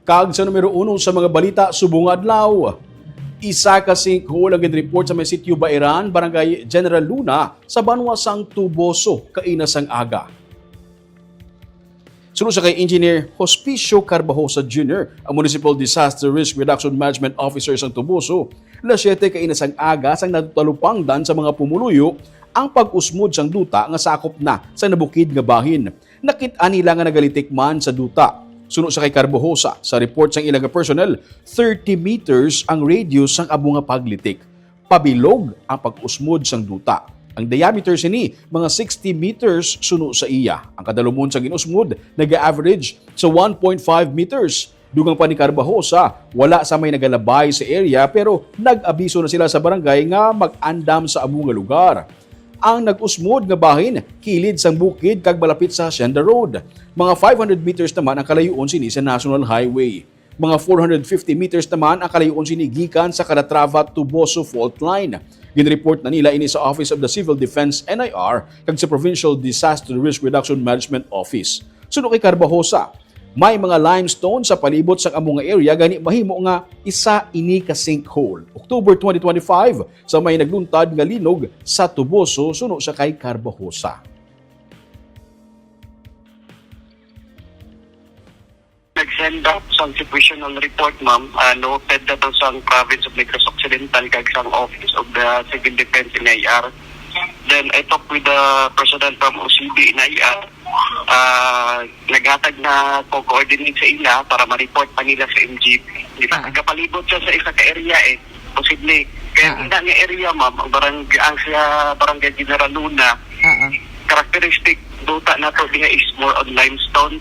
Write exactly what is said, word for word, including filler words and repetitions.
Kag sa numero uno sa mga balita subong nga adlaw, isa ka sinkhole ang ginreport sa may sitio Bairan, Barangay General Luna, sa banwa sang Tuboso, kaina sang aga. Suno sa kay Engineer Hospicio Carbajosa Junior, ang Municipal Disaster Risk Reduction Management Officer sang Tuboso, alas siyete kaina sang aga sang natalupangdan sa mga pumuluyo ang pag-usmod sang duta nga sakop na sa nabukid nga bahin. Nakit-an nila nga nagalitik man sa duta. Suno sa kay Carbojosa, sa report sang ila nga personnel, thirty meters ang radius sang amo nga paglitik. Pabilog ang pag-usmod sang duta. Ang diameter sini mga sixty meters suno sa iya. Ang kadalumon sa gin-usmod naga-average sa one point five meters. Dugang pa ni Carbajosa, wala sa may nagalabay sa area, pero nag-abiso na sila sa barangay nga mag-andam sa amo nga lugar. Ang nag-usmod nga bahin kilid sang bukid kag malapit sa Hacienda Road. Mga five hundred meters naman ang kalayuon sini sa National Highway. Mga four hundred fifty meters naman ang kalayuon sini gikan sa Calatrava Tuboso fault line. Ginreport na nila ini sa Office of the Civil Defense, N I R, kag sa Provincial Disaster Risk Reduction Management Office. Suno kay Carbajosa, may mga limestone sa palibot sang amo nga area, gani mahimo nga isa ini ka sinkhole. October twenty twenty-five, sa may nagluntad nga linog sa Tuboso, suno sa kay Carbajosa. Nag-send up sang situational report, ma'am. Uh, noted na to sang province of Negros Occidental kag sang Office of the Civil Defense in I R. Then I talked with the personnel from O C B in I R. Uh, naghatag na ko coordinate sa ila para ma-report pa nila sa M G B. Di ba? Ah. Nagapalibot siya sa isa ka area eh. Posible. Kaya Ah. Ina nga area, ma'am, ang barangay, ang sa barangay General Luna, Ah, ah. Characteristic duta na to diha is more on limestone.